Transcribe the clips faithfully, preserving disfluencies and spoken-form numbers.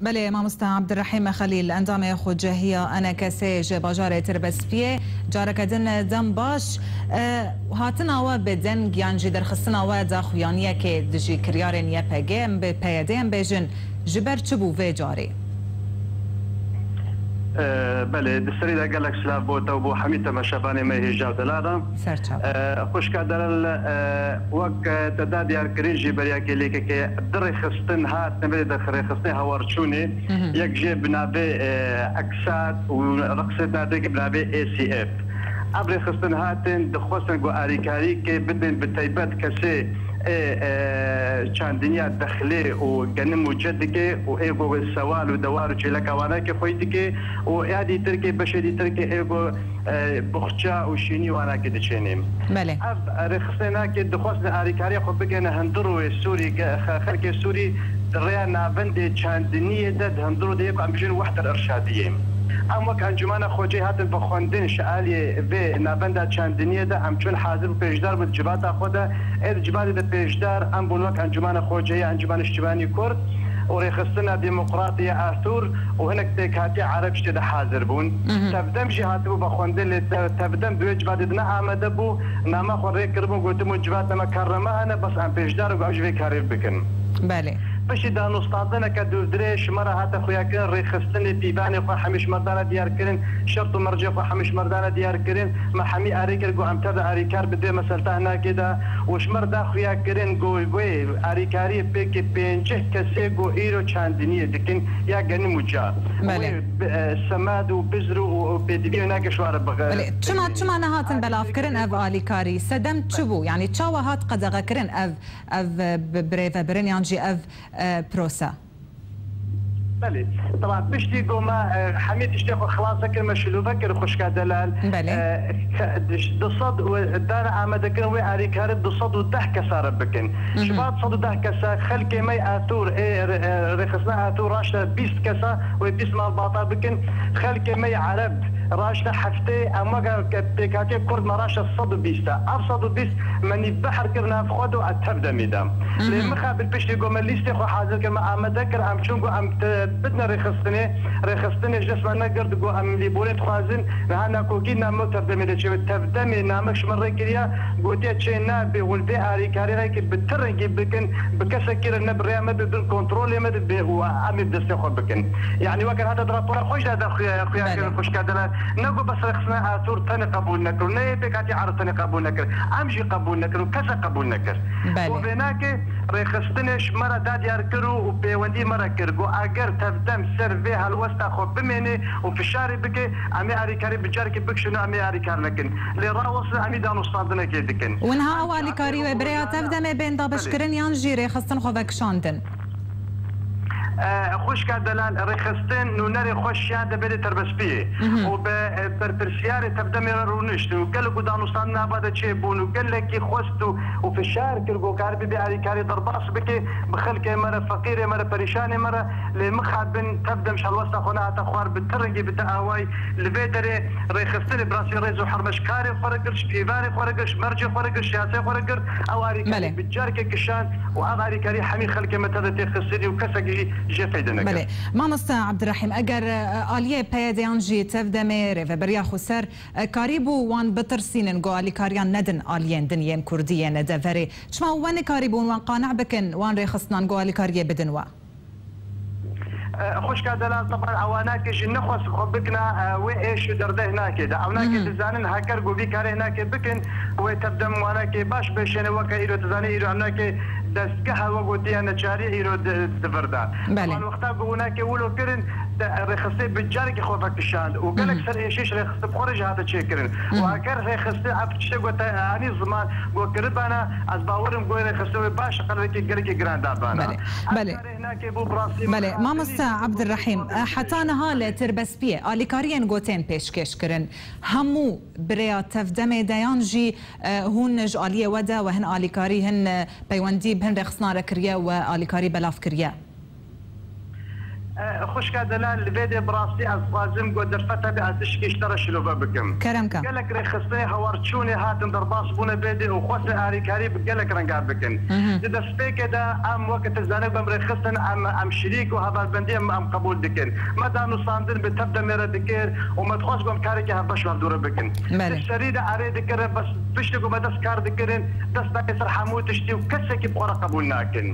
Belê, mamosta Abdurrahîm Xelîl, endamê Xwecehiya ENKSê ji bajarê Tirbespiyê. Careke din dem baş. E, hatina we bi deng yan jî derxistina we daxuyaniyekê dijî kiryarên Y P G em bi P Y D em bêjin, ji ber çi bû vê carê? E, belê, di serî de gelek silav bo te û bo hemî temaşevanê me hêja delal e. Ser çav. E, xwişka delal, e, wek, e, te da diyarkirin jî beriyakê lêkekê di rêxistin hat, ne belê di rêxistinê hawarçûnê, Mhm. yek jê bi navê, e, Eksat û rêxistinê dê ki bi navê A C F. Ev rêxistin hatin, dixwestin ku alîkarîkê bidin bi taybet kesê ê, e, çandiniya dexlê û genim û ce dike û ê ku sewal û dewar û çêleka wanakê xwey dike û ya dîtirkê, beşê dîtirkê ê ku, e, buxça û şînî wanakê diçênê. Belê. Ev rêxistinê nake dixwestin alîkariya xwe bigihine hundir û ê Sûrî, ge-, xe-, xelkê Sûrî di rêya navendê çandiniyê de di hundir û de yê ku em bijîn wehdet irşadiyê. Em wek Encûmena Xwecehî hatin vexwendin ji aliyê vê navenda çandiniyê de em çûn hazir û pêşdar bûn di civata xwe de. Ê di civata de pêşdar em bûn wek Encûmena Xwecehî, Encûmena Niştimanî Kurd û Rêxistina Demokratî ya Athûr û hinek pêkhatî Ereb ji tê de hazir bûn. Mhm. Tevdem jî hatibû vexwendin, lê te-, Tevdem di wê civatê de ne amade bû. Name xwe rê kiribûn, gotibûn civata me kerrema hene, bes em pêşdar in ku ew ji vê karê bikin. Belê. Piştî danûstandineke dûrdirêj ji me re hate xuyakirin, rêxistinê pîvanê xwe hemî ji me re dane diyar kirin, şert û mercê xwe hemî ji me re dane diyar kirin. Me hemî erê kir ku em tev de erîkar bi vê meselta hinakê de û ji me re da xuya kirin ku wê erîkariyê pêkê pêncî kesê ku îro çandiniyê dikin ya genim û ca. Belê. Wê bi, e, semed û bizr û, û pêdiviyê hinakê ji we re bixe-, Belê. Çima, çima nehatin belavkirin ev alîkarî? Sedem çi bû? Yanî çawa hat qedexekirin ev, ev, e, bi-, birêvebirin yan jî ev, e, prosa? Belê. Teban piştî ku me, e, hemî tiştê xwe xilase kir, me şilove kir xwişka delal. Belê. E, ke-, diş-, du sed û dane amadekirin wê alîkarî du sed û deh kesa re bikin. Mhm. Ji van du sed û deh kesa xelkê me yê Athûr, ê, re-, e, rêxistina Athûr raşte bîst kesa wê bîst malbata bikin. Xelkê me yê Ereb raşte heftê, em weke ke-, pêkhatiyê Kurd me raşte sed û bîst e. Ev sed û bîst me nîvbehr kir nav xwe de û e tev demê de. Lê Mhm. mixabin piştî ku me lîstê xwe hazir kir, me amade kir, em çûn ku em te-, bidine rêxistinê, rêxistinê ji dest me negirt ku em lîborê dixwazin, niha nakokî name tev demê de çêbe. Tev demê name ji me rê kiriya, gotiye çê nabe, hûn vê alîkarî rê kir bi ti rengî bikin, bi kesekî re ne bi rêya me be, bin kontrolê me de be û em ê bi destê xwe bikin. Yanî weke hate di rapora xwe jî de xuya, xuya Belê. kirin xwişka delal. Ne ku bes rêxistina Athûr tenê qebûl nekir û ne yê pêkhatî Ereb tenê qebûl nekir. Em jî qebûl nekir û kese qebûl nekir. Belê. Û vê nake rêxistinê ji me re da diyar kir û, û pêwendî me re kir. Got, eger Tevdem ser vê helwesta xwe bimêne û fişarê bike, em ê alîkarî bi carekê bikişin û em ê alîkar nekin. Lê rawestin em ê danûstandinekê dikin. Û niha ew alîkarî wê bi rêya Tevdemê bên dabeşkirin Belê. yan jî rêxistin xwe vekişandin? E, xwişka delal, rêxistin nûnerê xwe şiyan de bêdê Tirbespiyê Mhm. û bi, e, berpirsiyarê Tevdemê re rûnişt û gelek ku danûstandin nava de çêbûn û gelekî xwest û, û fişar kir ku karibe vê alîkarî derbas bike, bi xelkê me re, feqîrê me re, perîşanê me re, lê mixabin Tevdem ji helwesta xwe nehate xwar bi ti rengî, bi ti awayî. Li vê derê rêxistinê bi rastî rêz û herme ji karê xwe re girt, ji pîvanê xwe re girt, ji mercê xwe re girt, ji siyasê xwe re girt. Ew alîkarî Belê. bi carekê kişand û ev alîkarî hemî xelkê me tede tê xistinî û kesek jî jê feyde nekir. Belê. Mamoste Abdurrahîm, eger, e, aliyê P Y D'yan jî Tevdemê, Rêveberiya Xweser, e, karîbû wan bitirsînin ku alîkariyan nedin aliyên din yên Kurdî yên deverê, çima we nikarîbûn wan qane bikin, wan rêxistinan ku alîkariyê bidin we? E, xwişka delal, teban ewanakê jî nexwest xwe bikina, e, wê êş û derdeh nake de. Ewnakê Mhm. dizanin heker ku vî karê nake bikin, wê Tevdem wanakê baş bêşêne, weke îro dizanî îro ewnakê destgeha we gotiye neçarî îro di, di vir de. Belê. Teban wexta ku winakê wilo kirin, de, rêxistê bi carekê xwe vekişand û gelek Mhm. ser êşîş rêxistê bi xwe re jî hate çêkirin. Û Mhm. heker rêxistê ev tiştê ku te anî ziman ku kiribana, ez bawerim ku rêxistê wê baş qelbekê gelekê giran dabana. Belê. Ev Belê. karê hinakê bû bi rastî Belê, mixabin Mamoste Abdurrahîm, e, heta niha li Tirbespiyê alîkariyên ku tên pêşkêş kirin, hemû bi rêya Tevdemê de yan jî, e, hûn ji aliyê we de we hin alîkarî, hin, e, peywendî bi hin rêxistina re kiriye, we alîkarî belav kiriye? Xwişka delal, li vê dê bi rastî ez dixwazim ku derfet hebe ez tiştekî ji te re şilove bikim. Kerem ke. Gelek rêxistinê hewarçûnê hatin derbas bûne vê dê û xwestin alîkarî bi gelek rengan bikin. Di destpêkê de em weke tu zanî ku em rêxistin, em, em şirîk û hevalbendiyê em, em qebûl dikin. Me danûstandin bi tev demê re dikir û me dixwest ku em karekî hevbeş bi hevdû re bikin. Belê. Di serî de erê dikirin, bes piştî ku me dest kar dikirin, dest dayê ser hemû tiştî û kesekî bi xwe re qebûl nakin.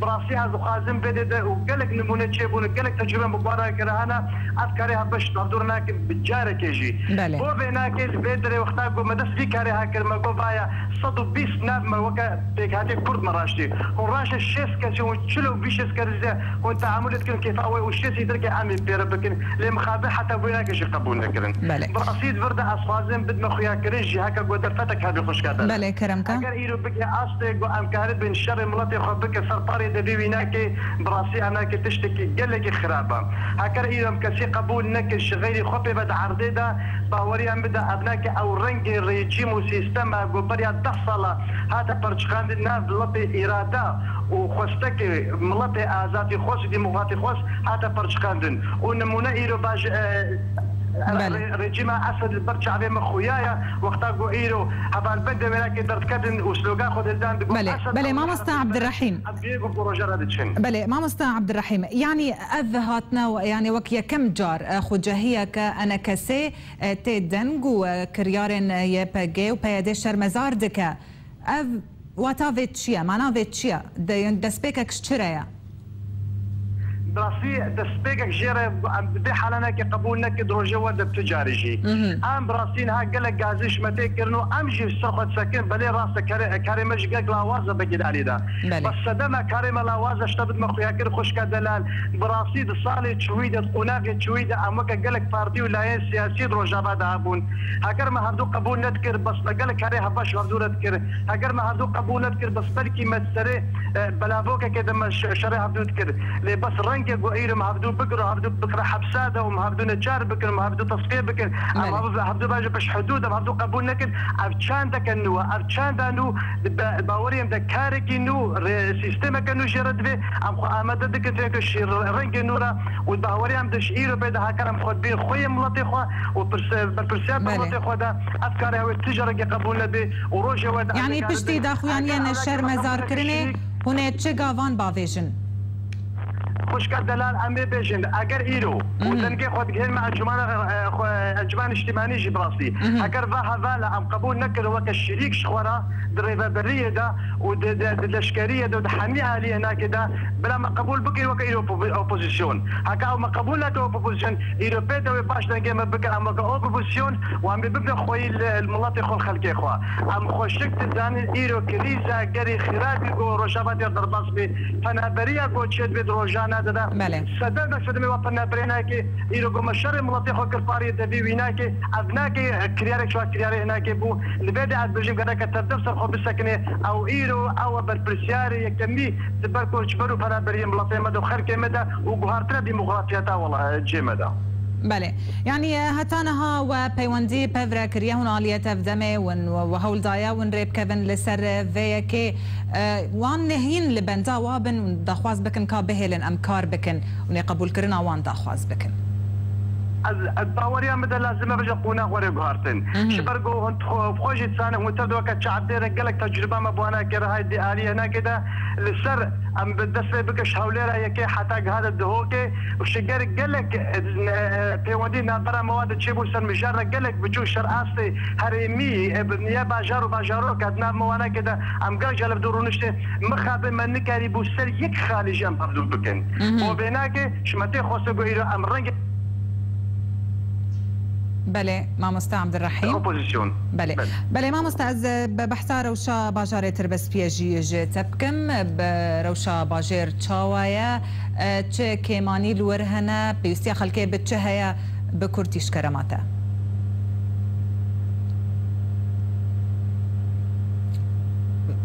Bi rastî ez dixwazim vê dê de û gelek nimûne çêbûn û gelek tecrûbe min bi xwe re kir hene, ev karê hevbeş bi hevdû re nakin bi carekê jî. Belê. Bo vê nakê li vê derê wexta ku me dest vî karê ha kir, me got vaya sed û bîst nav me weke pêkhatê Kurd me raştî. Hûn raşe şêst kesî, hûn çil û vî şêst kesî hûn teamûlê dikin kêfa wê û şêstî din ke em ê pê re bikin. Lê mixabin heta wê nake jî qebûl nekirin. Belê. Bi rastî di vir de ez xwazim bidme xuyakirin jî heke ku derfetek hebî xwişka te. Belê, kerem ke. Eger îro bike astê ku em karibin şerê miletê xwe bike ser parê devê wî nake, bi rastî em nake tiştekî gelekî xirab e. Heker îro em kesî qebûl nekin ji xeyrî xwe pê ve di erdê de, bawerî em bide ev nake ew rengê rejîm û sîstema ku beriya deh sala hate perçiqandin nav miletê îrade û xwestekê miletê azadîxwest û demokratîxwest hate perçiqandin. Û nimûne îro baş, e, Belê. re-, rejîma Esed li ber çavê min xuya ye. Wexta ku îro hevalbendê wênakê derdiketin û slogan xwe dildan digot Belê, Esed belê, ew mamosta Esed Ebdirehîm. Em bi yek û proje re diçin. Belê, mamosta Ebdirehîm. Yanî ev hatine, yanî wek yekem car, e, xwecehiyeke enekesê, e, tê deng û, e, kiryarên, e, Y P G û P Y D şermezar dike. Ev wata vê çi ye? Mana vê çi ye? De-, destpêkek ji çi re ye? Bi rastî destpêkek jê re em di vê halanekê qebûl nekin, di rojê we de tu carî jî. Em bi rastî niha gelek gazî ji me tê kirin û em jî ser xwe disekin. Belê rast e, karê, karê me jî gelek lawaz e vekî di alî de. Belê. Bes sedema karê me lawaz e, ji te bidime xuyakirin xwişka delal. Bi rastî di salê çûyî de, di qonaxê çûyî de em weke gelek partî û layên siyasî di Rojava de hebûn. Heger me hevdû qebûl nedikir, bes me gelek karê hevbeş hevdû re dikir. Heger me hevdû qebûl nedikir, bes belkî me serê, e, belavokekê de me şe-, şerê hevdû dikir. Lê bes rengê ku îro me hevdû bigir û hevdû bikire hepsa de û me hevdû neçar bikin û me hevdû tesfiye bikin. Em Belê. hevdû, hevdû bajin pişt hudûd, em hevdû qebûl nekin. Ev çandeke nû e. Ev çanda nû, di be-, bawerî em de karekî nû, re-, sîstemeke nû jê re divê. Em xwe amade dikin têkil şî rengê nû re û di bawerî em de ji îro pê de heker em xwe dibîn xweyê miletê xwe û pirse-, berpirsiyar bi Belê. miletê xwe de. Ev karê ew ê tu ji rengê qebûl nebe û rojê we de Yanî piştî daxuyaniyên şermezarkirinê hûn ê çi gavan bavêjin? Xwişka delal, em ê bêjin, eger îro û Mhm. dengê xwe digihên me encûmana, e, xwe, encûmana niştimanî jî bi rastî. Mhm. Eger va hevala em qebûl nekirin weke şirîk ji xwe re di rêveberiyê de û di, di, di leşkeriyê de û di hemî aliyê hinakê de, bila me qebûl bikin weke îro opo-, opozîsyon. Heke ew me qebûl neke opozîsyon, îro pê de wê baş dengê me bikin, em weke opozîsyon û em ê bibin xweyî li, li miletê xwe, li xelkê xwe. Em xweşik dizanin îro krîza gerî xirabî ku Rojava dê derbas bê, penaberiya ku çêdibê di rojane de de. Belê. Sedem ber sedemê wa penaberê nake, îro ku me şerê miletê xwe kir parê devî wî nake, ev nake kiryarek ji wa kiryarê hinakê bû. Li vê de ez bêjim gereke tevdem ser xwe bisekine, ew îro ew e berpirsiyarê yekemî di ber koçber û penaberiyê miletê me de û xelkê me de û guhartina demokratiyeta wela-, cê me de. Belê. Yanî, e, heta niha we peywendî pev re kiriye, hûn aliyê tevdemê win we, we hewl daye, win rê bikevin li ser, e, vê yekê, e, wan hîn li benda wa bin û daxwaz bikin ka bihêlin em kar bikin û nê qebûlkirina wan daxwaz bikin? Ez, ez baweriya min de lazim e bêje qonax were guhartin. Mhm. Ji ber ku hûn xwe, xwe jî dizanin, hûn tev de weke çavdêr in, gelek tecrûba me bi wana kir, hay di aliyê hinekê de li ser em bi dest pê bikin ji Hewlêra yekê heta gihate Dihokê û ji ger gelek, e, e, pêwendî navbera me wan de çêbû ser mijar de gelek biçûk şer astê herêmî, e, bi niye bajar û bajarok hat nav me wanekê de em gelek ji hev dû rûniştê mixabin me nikarî bû ser yek xalî jî em hevdû bikin. Mhm. Bo vê nake ji me tê xwestin ku îro em rengê Belê, mamoste Abdurrahîm. Opozîsyon. Belê. Belê. Belê, mamoste, ez, e, bi behsa rewşa bajarê Tirbespiyê jî ji te bikim. Bi rewşa bajêr çawa ye? E, çi kêmanî li wir hene? Pêwîstiya xelkê bi çi heye? Bi kurtî ji kerema te.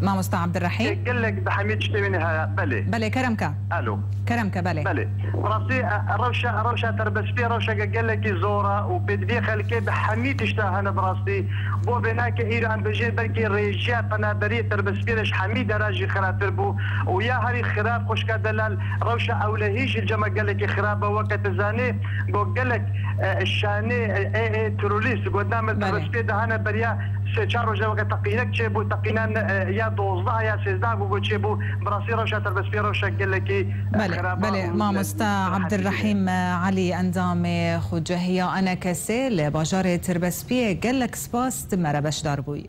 Mamosta Abdurrahîm. Gelek bi hemî tiştê wî heye, belê. Belê, kerem ke. Alo. Kerem ke, belê. Belê. Bi rastî, e, rewşa, rewşa terbestiyê rewşeke gelekî zor e û pêdiviyê xelkê bi hemî tişta hene bi rastî. Bo vê nake îro em bêjin belkî rêjiya penaberiyê terbestiyê de ji hemî dera jî xirabtir bû û ya herî xirab xwişka delal rewşa ewlehî jî cema gelekî xirab e. Weke tu zanî, got gelek, e, şanê, e, ê, ê terorîst, got name Belê. Terbestiyê de hene beriya sê çar roje weke teqînek çêbû, teqînan, e, ya dozdeh ya sêzdeh ku çêbû, bi rastî rewşa terbestiyê rewşa gelekî, e, Belê, xirab e belê, û mamosta Abdurrahîm Elî, endamê xucehiya E N K S'ê li bajarê Tirbespiyê, gelek spas tu me re beşdar bûyî.